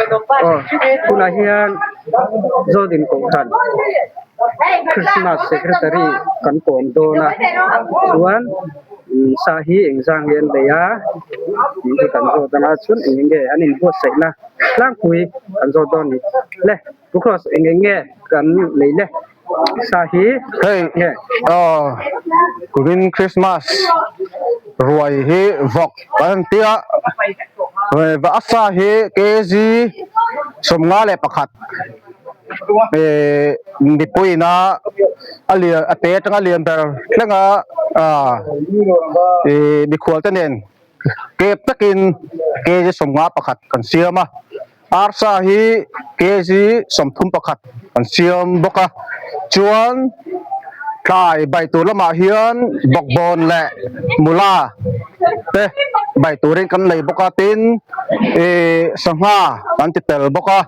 Aw tunah hian Zodin Kohhran Christmas Secretary kan kawm dawn a chuan sa hi engzah nge an lei a tih hi kan zawt ang a chuan eng eng nge an inbuatsaihna tlangpui kan zawt dawn a ni le Pu Cross eng eng nge kan lei le sa hi Hei nge. Aw kumin Christmas ruai hi vawk kan tia a sa hi kg 51 mipuiin a a lian a te atanga lian ber thleng a mikhual te nen kep takin kg 51 kan siam a. Arsa hi kg 31 an siam bawk a, chuan tlai bai tur lamah hian bawkbawn leh mula te bai turin kan nei bawk a, tin ih sangha kan ti tel bawk a,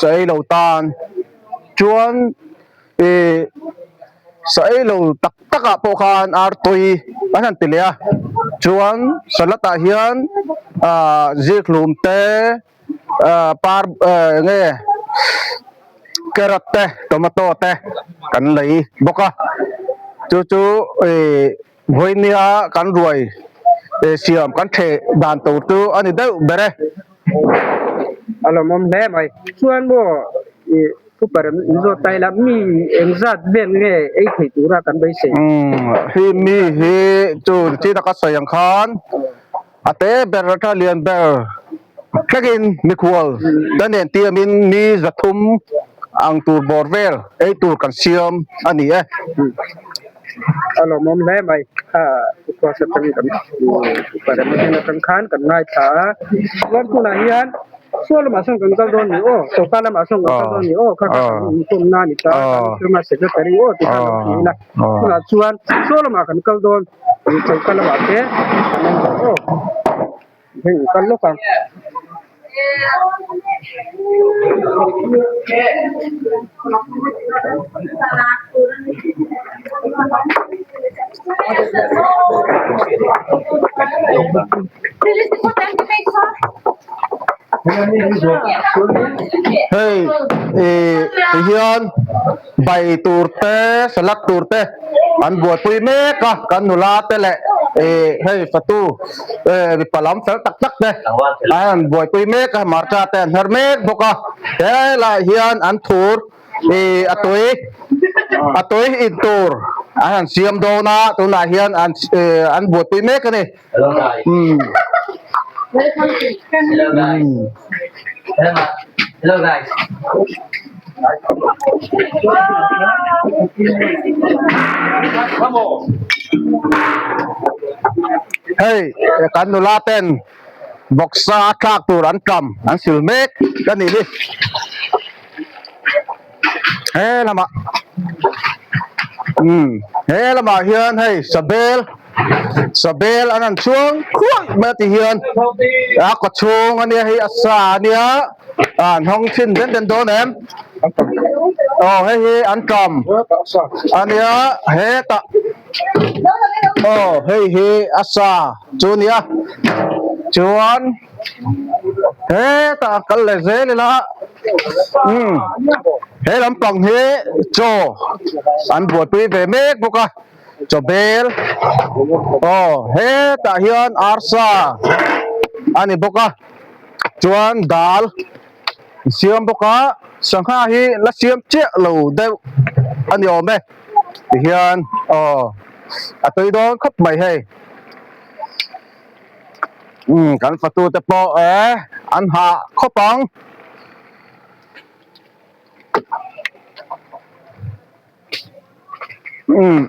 saei lo tan chuan ih saei lo tak takah pawh khan artui an han ti leh a chuan salad ah hian ah zikhlum te ah par eh eng nge carrot te tomato te kan lei bawk a chu chu ih vawinia kan ruai eh siam kan theh dan tur chu a ni deuh ber e. A lawmawm hle mai chuan maw ih. Cooper in zawt ta ila mi engzat vel nge ei thei tura kan beisei? Umm hi mi hi chu chi taka sawi ang khan a te ber atanga lian ber thlengin mikhual te nen tiamin mi 300 ang tur bawr vel ei tur kan siam a ni e. A lawmawm hle mai kha Cooper atangin kan Cooper atang atang khan kan ngaithla a chuan tunah hian Saw lamah sawn kan kal dawn ni aw, choka lamah sawn kan kal dawn ni aw, kha kha kan inkhawmna a ni ta, kan firma secretary aw ti kha lo ti ila, tunah chuan saw lamah kan kal dawn, choka lamah te kan awm dawn aw, heng in kal lawk ang. Hei ih ti hian bai tur te salad tur te an buaipui mek a kan nula te leh ih hei fatu eh mipa lam fel tak tak te an buaipui mek a hmarcha te an her mek bawk a helaiah hian an thur ih a tui a tui in tur an han siam dawn a tunah hian an ih an buaipui mek a ni. Umm. Hei kan nula ten vawksa a thlak tur an tam an sil mek a nih hi he lamah umm he lamah hian hei sabel sabel an han chuang khuai mai a ti hian a kaw chhung a nia hei a sa a nia an hawng chhin den den dawn em aw hei hi an tam a nia hetah aw hei hi a sa chu a nia chuan hetah kal leh zel ila umm he lampang hi chaw an buaipui ve mek bawk a. Chaw bel aw hetah hian arsa a ni bawk a chuan dal an siam bawk a sangha hi la siam chiah lo deuh a ni awm e tihian aw a tui dawn khawp mai hei umm kan fatu te pawh e an hah khawp ang. Umm.